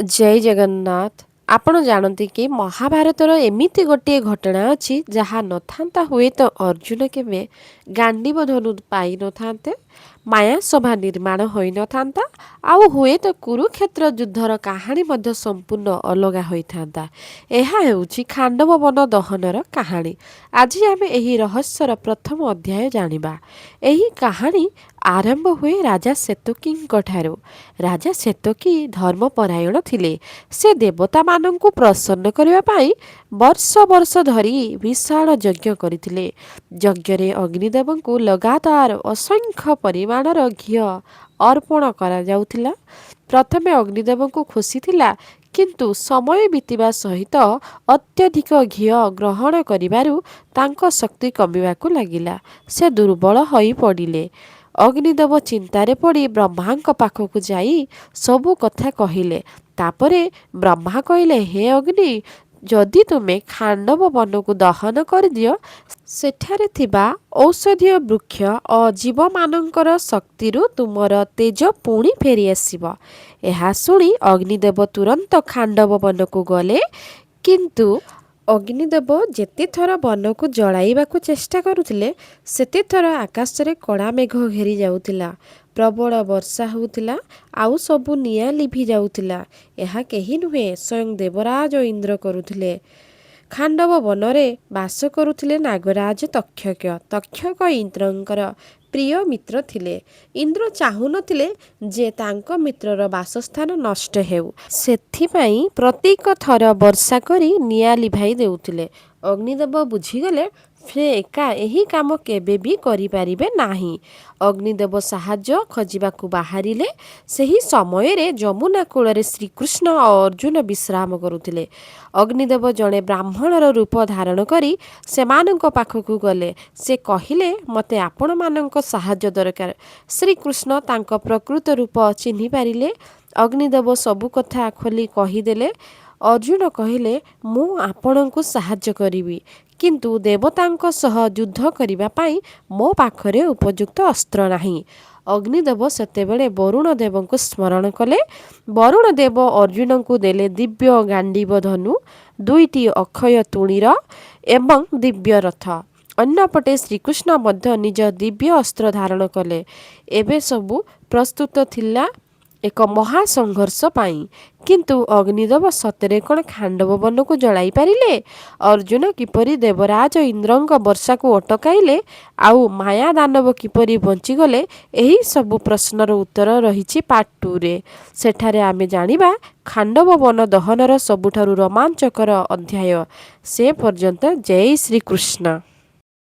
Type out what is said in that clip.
ଜୟ ଜଗନ୍ନାଥ। ଆପଣ ଜାଣନ୍ତି କି ମହାଭାରତର ଏମିତି ଗୋଟିଏ ଘଟଣା ଅଛି, ଯାହା ନଥାନ୍ତା ହୁଏତ ଅର୍ଜୁନ କେବେ ଗାଣ୍ଡିବ ଧନୁ ପାଇନଥାନ୍ତେ, ମାୟା ସଭା ନିର୍ମାଣ ହୋଇନଥାନ୍ତା, ଆଉ ହୁଏତ କୁରୁକ୍ଷେତ୍ର ଯୁଦ୍ଧର କାହାଣୀ ମଧ୍ୟ ସମ୍ପୂର୍ଣ୍ଣ ଅଲଗା ହୋଇଥାନ୍ତା। ଏହା ହେଉଛି ଖାଣ୍ଡବ ବନ ଦହନର କାହାଣୀ। ଆଜି ଆମେ ଏହି ରହସ୍ୟର ପ୍ରଥମ ଅଧ୍ୟାୟ ଜାଣିବା। ଏହି କାହାଣୀ ଆରମ୍ଭ ହୁଏ ରାଜା ସେତକୀଙ୍କ ଠାରୁ। ରାଜା ସେତକୀ ଧର୍ମପରାୟଣ ଥିଲେ। ସେ ଦେବତାମାନଙ୍କୁ ପ୍ରସନ୍ନ କରିବା ପାଇଁ ବର୍ଷ ବର୍ଷ ଧରି ବିଶାଳ ଯଜ୍ଞ କରିଥିଲେ। ଯଜ୍ଞରେ ଅଗ୍ନିଦେବଙ୍କୁ ଲଗାତାର ଅସଂଖ୍ୟ ପରିମାଣର ଘିଅ ଅର୍ପଣ କରାଯାଉଥିଲା। ପ୍ରଥମେ ଅଗ୍ନିଦେବଙ୍କୁ ଖୁସି ଥିଲା, କିନ୍ତୁ ସମୟ ବିତିବା ସହିତ ଅତ୍ୟଧିକ ଘିଅ ଗ୍ରହଣ କରିବାରୁ ତାଙ୍କ ଶକ୍ତି କମିବାକୁ ଲାଗିଲା। ସେ ଦୁର୍ବଳ ହୋଇପଡ଼ିଲେ। ଅଗ୍ନିଦେବ ଚିନ୍ତାରେ ପଡ଼ି ବ୍ରହ୍ମାଙ୍କ ପାଖକୁ ଯାଇ ସବୁ କଥା କହିଲେ। ତାପରେ ବ୍ରହ୍ମା କହିଲେ, "ହେ ଅଗ୍ନି, ଯଦି ତୁମେ ଖାଣ୍ଡବ ବନକୁ ଦହନ କରିଦିଅ, ସେଠାରେ ଥିବା ଔଷଧୀୟ ବୃକ୍ଷ ଓ ଜୀବମାନଙ୍କର ଶକ୍ତିରୁ ତୁମର ତେଜ ପୁଣି ଫେରିଆସିବ।" ଏହା ଶୁଣି ଅଗ୍ନିଦେବ ତୁରନ୍ତ ଖାଣ୍ଡବ ବନକୁ ଗଲେ। କିନ୍ତୁ ଅଗ୍ନିଦେବ ଯେତେଥର ବନକୁ ଜଳାଇବାକୁ ଚେଷ୍ଟା କରୁଥିଲେ, ସେତେଥର ଆକାଶରେ କଳା ମେଘ ଘେରି ଯାଉଥିଲା। ପ୍ରବଳ ବର୍ଷା ହେଉଥିଲା ଆଉ ସବୁ ନିଆଁ ଲିଭି ଯାଉଥିଲା। ଏହା କେହି ନୁହେଁ, ସ୍ୱୟଂ ଦେବରାଜ ଇନ୍ଦ୍ର କରୁଥିଲେ। ଖାଣ୍ଡବ ବନରେ ବାସ କରୁଥିଲେ ନାଗରାଜ ତକ୍ଷକ। ତକ୍ଷକ ଇନ୍ଦ୍ରଙ୍କର ପ୍ରିୟ ମିତ୍ର ଥିଲେ। ଇନ୍ଦ୍ର ଚାହୁଁନଥିଲେ ଯେ ତାଙ୍କ ମିତ୍ରର ବାସସ୍ଥାନ ନଷ୍ଟ ହେଉ। ସେଥିପାଇଁ ପ୍ରତ୍ୟେକ ଥର ବର୍ଷା କରି ନିଆଁ ଲିଭାଇ ଦେଉଥିଲେ। ଅଗ୍ନିଦେବ ବୁଝିଗଲେ, ସେ ଏକା ଏହି କାମ କେବେ ବି କରିପାରିବେ ନାହିଁ। ଅଗ୍ନିଦେବ ସାହାଯ୍ୟ ଖୋଜିବାକୁ ବାହାରିଲେ। ସେହି ସମୟରେ ଯମୁନା କୂଳରେ ଶ୍ରୀକୃଷ୍ଣ ଓ ଅର୍ଜୁନ ବିଶ୍ରାମ କରୁଥିଲେ। ଅଗ୍ନିଦେବ ଜଣେ ବ୍ରାହ୍ମଣର ରୂପ ଧାରଣ କରି ସେମାନଙ୍କ ପାଖକୁ ଗଲେ। ସେ କହିଲେ, "ମୋତେ ଆପଣମାନଙ୍କ ସାହାଯ୍ୟ ଦରକାର।" ଶ୍ରୀକୃଷ୍ଣ ତାଙ୍କ ପ୍ରକୃତ ରୂପ ଚିହ୍ନି ପାରିଲେ। ଅଗ୍ନିଦେବ ସବୁ କଥା ଖୋଲି କହିଦେଲେ। ଅର୍ଜୁନ କହିଲେ, "ମୁଁ ଆପଣଙ୍କୁ ସାହାଯ୍ୟ କରିବି, କିନ୍ତୁ ଦେବତାଙ୍କ ସହ ଯୁଦ୍ଧ କରିବା ପାଇଁ ମୋ ପାଖରେ ଉପଯୁକ୍ତ ଅସ୍ତ୍ର ନାହିଁ।" ଅଗ୍ନିଦେବ ସେତେବେଳେ ବରୁଣ ଦେବଙ୍କୁ ସ୍ମରଣ କଲେ। ବରୁଣ ଦେବ ଅର୍ଜୁନଙ୍କୁ ଦେଲେ ଦିବ୍ୟ ଗାଣ୍ଡିବ ଧନୁ, ଦୁଇଟି ଅକ୍ଷୟ ତୂଣୀର ଏବଂ ଦିବ୍ୟ ରଥ। ଅନ୍ୟପଟେ ଶ୍ରୀକୃଷ୍ଣ ମଧ୍ୟ ନିଜ ଦିବ୍ୟ ଅସ୍ତ୍ର ଧାରଣ କଲେ। ଏବେ ସବୁ ପ୍ରସ୍ତୁତ ଥିଲା ଏକ ମହାସଂଘର୍ଷ ପାଇଁ। କିନ୍ତୁ ଅଗ୍ନିଦେବ ସତରେ କ'ଣ ଖାଣ୍ଡବ ବନକୁ ଜଳାଇ ପାରିଲେ? ଅର୍ଜୁନ କିପରି ଦେବରାଜ ଇନ୍ଦ୍ରଙ୍କ ବର୍ଷାକୁ ଅଟକାଇଲେ? ଆଉ ମାୟା ଦାନବ କିପରି ବଞ୍ଚିଗଲେ? ଏହି ସବୁ ପ୍ରଶ୍ନର ଉତ୍ତର ରହିଛି ପାର୍ଟ ଟୁରେ। ସେଠାରେ ଆମେ ଜାଣିବା ଖାଣ୍ଡବ ବନ ଦହନର ସବୁଠାରୁ ରୋମାଞ୍ଚକର ଅଧ୍ୟାୟ। ସେ ପର୍ଯ୍ୟନ୍ତ ଜୟ ଶ୍ରୀକୃଷ୍ଣ।